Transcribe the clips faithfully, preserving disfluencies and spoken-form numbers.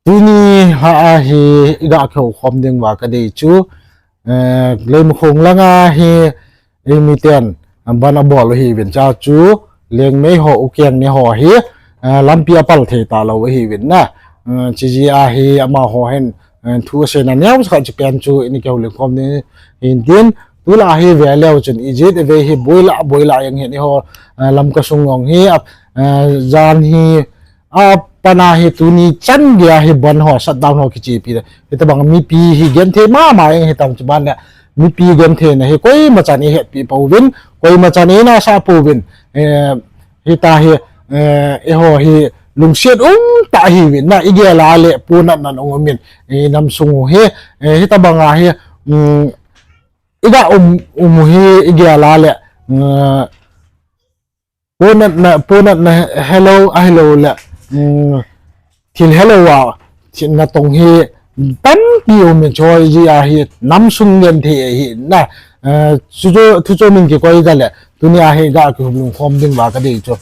Tuni lha a hi iga kihou khom ding uva kadei chu, eh, Leimakhong langa hi eimiten bandh abol u hiuvin, chua chu Liangmei ho, Ukeng ni ho hi, eh, lampi apal thei talou ahiuvin na. Eh, chujeh a hi amaho hin, eh, thu aseina neocha khat chu pen chu ina kihoulim khom ding hintin, tulai hi veleu chun ijat ivei hi boilah boilah jeng hin eiho, eh, Lamka sung jong hi, ah, eh, jan hi, apat na hi tuni chan geiya hi bandh ho, shutdown ho kichepi le, hitobang mipi hi genthei mama jeng hitan, chuban le mipi gentheina hi koimachan eihetpi pouvin, koimachan einasah pouvin, eh, hita hi, eh, eiho hi lungset umtah ahiuvin na, igel a le ponatna aumin, eh, inam sung u hi, eh, hitobanga hi, um, iga um, um u hi igel a le, eh, ponatna, ponatna helou, ahilouleh, um, thil helou a, thil natong hi tampi umin, chujeh a hi nam sung genthei ahi na, eh, chuchu, chuchu min kikoi tale, tuni a hi iga kihoulim khom ding uva kadei chu.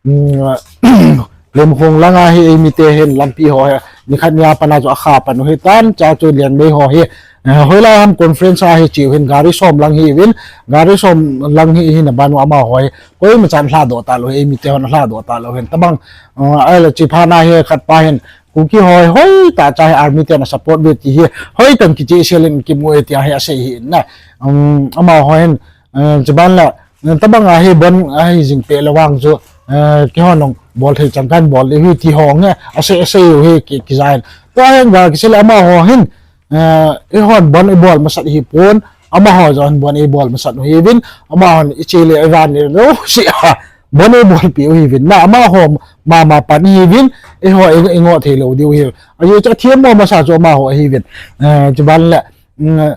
Um, Leimakhong langa hi eimite hin lampi ho hi nikhat nia pat a chu akha pan u hitan, chua chu Liangmei ho hi, eh, hoilai ham conference a hi cheu hin gari som lang hiuvin, gari som lang hi hina ban uva amaho hi koimachan alhadoh talou, eimite hon alhadoh talou hin tobang, eh, ahile chuphat na hi khatpa hin Kuki ho hi hoitah cha hi army ten asupport uve ti hi hoitah in kichehsel in kimu e tia hi asei ahi na. Um, amaho hin, eh, chuban le, eh, tobanga hi bandh ahi jing peh le vang chu, eh, keihon jong bol thei chan kahin bol ding ahi ti ho jong hi asei, asei u hi ki, kija in. Tua hin ga kisei le amaho hin, eh, eihon bandh ibol masat hipon, amaho jong hin bandh eibol masat u hiuvin, amahon iche le ivan le jouse a bandh eibolpi u hiuvin na, amaho mama pan ahiuvin, eiho i, ingoh theilou diu ahi. Ajeh chu athemmo masa chu amaho ahiuvin. Eh, chuban le, mm,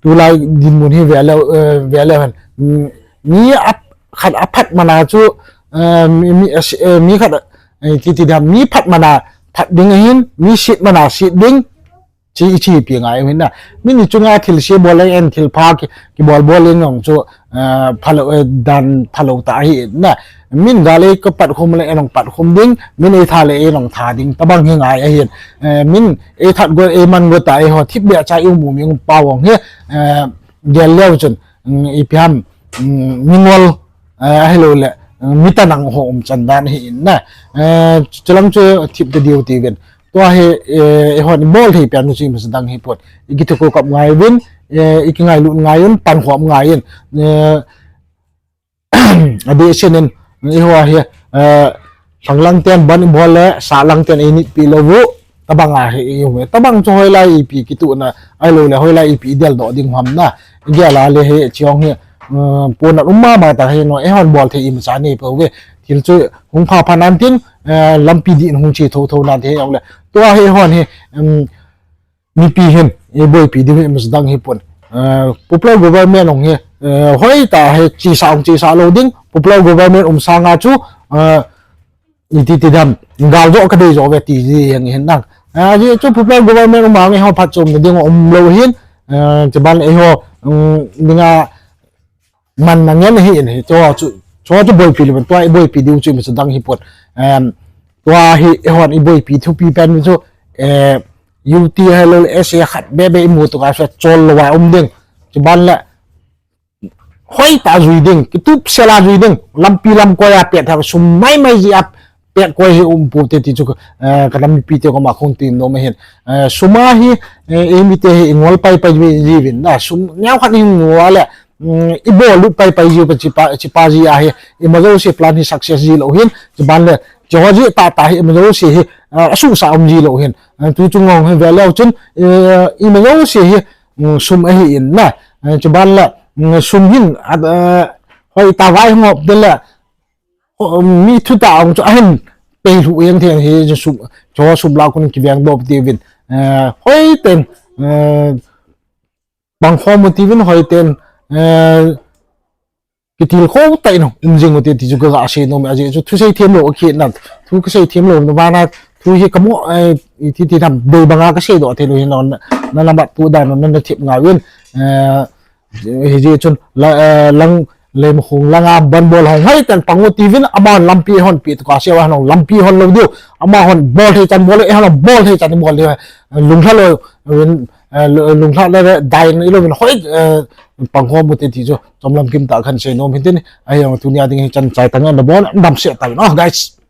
tulai dinmun hi veleu, eh, veleu hen, mm, mi a, khat aphat man a chu, eh, mi, mi, eh, mi khat, eh, kiti dam, mi phat man a phat ding ahin, mi set man a set ding, chu ichepi ngai u hin na. Min ichunga thilse bol leng, thilpha ki, kibol bol leng jong chu, eh, phalou, eh, dan phalou tah ahi na. Min gal eipat khum le ei jong pat khum ding, min eitha le ei jong tha ding, tobang hi ngai ahin. Eh, min eithat go, eiman go tah, eiho thipbeh cha ium u mi um pau jong hi, eh, gel leu chun, mm, ipi ham, mm, mingol, eh, ahilouleh, mm, mi tanang ho umchan dan ahi na. Eh, chulang chu thip tadiu tiuvin. Tua hi, eh, eihon ibol thei pen u chu imacha dang hipon. Ikithukoh kap ngai uvin, eh, ikingailut ngai un, pankhom ngai un. Eh, adehset in, eiho hi, eh, lhanglang ten bandh ibol le, sahlang ten einitpi lou u, tobang ahi, eiho hi. Tobang chu hoilai ipi kitohna, ahilouleh hoilai ipi ideldoh ding ham na. Igel a le hi, chujong hi, eh, ponat um mama tah hi no, eihon bol thei imacha nei pouve. Thil chu hung pha pha nan tin, eh, lampi dih in hung che thotho nan tin hijongle. Tua hi eihon hi, um, mipi hin eiboipi diu hi imacha dang hipon. Eh, popular government jong hi, eh, hoitah hi chesa jong chesa lou ding, popular government um sanga chu, eh, iti ti dam, gal joh kadei jo uve ti ji jeng hin nang. Eh, ajeh chu popular government um a eiho phatchomna ding umlou hin, eh, chuban eiho, um, dinga manna ngen ahin hi, chu chu, chu chu boipi lou, tua iboipi diu chu imacha dang hipon. Em, tua hi eihon iboipi thupi pen chu, eh, U T ahilouleh S A khat bebe imu tah a chu chol louva um ding. Chuban le hoitah jui ding, kitupsel a jui ding, lampi lamkoi a pet ha sum maimai ji a pet koi hi um poute ti chu, eh, ka nam mipite koma kahung ti nom ahin. Eh, sum a hi, eh, eimite hi ingol paipai ji, jiuvin na, sum neokhat hi mu a le, mm, ibol lut paipai jiu pa chipa, chipa ji ahi, ima jouse plan hi success ji lou hin, chuban le, chuho ji tahtah hi ima jouse hi, eh, asuhsah um ji lou hin. Eh, tuchung jong hi veleu chun, eh, ima jouse hi, mm, sum ahin na. Eh, chuban le, mm, sum hin, at, eh, hoitah vai hung hop den le, ho, mi thutah jong chu ahin peilhuh jeng thei hi chu sum, chu sum lah a kon kivengdoh tiuvin. Eh, hoiten, eh, pangkhom u tiuvin hoiten, eh, kitilkhou tah in um jing u ti, ti chu kaga sei nom e, ajeh chu thusei themlou akitna, thu kasei themlou na vana, thu hi kamo, eh, iti ti dam, dei banga kaseidoh theilou hin na, na, na mat tu dan na, na thip ngai uvin, eh, hijeh chun, la, eh, lang, Leimakhong langa ban bol hung hoi tan pang u tiuvin, amahon lampi hon pe tu ka sia, hon lampi hon lou diu. Amahon bol thei chan bol, eihon bol thei chan bol diu. Lunglha lou, lunglha le dai ilouvin hoi, pang khom u te ti chu chomlam kim tah khan sei nom hin tin, ahi jong tunia ding hi chan chai tang in nabon dam seh tauvin, oh guys.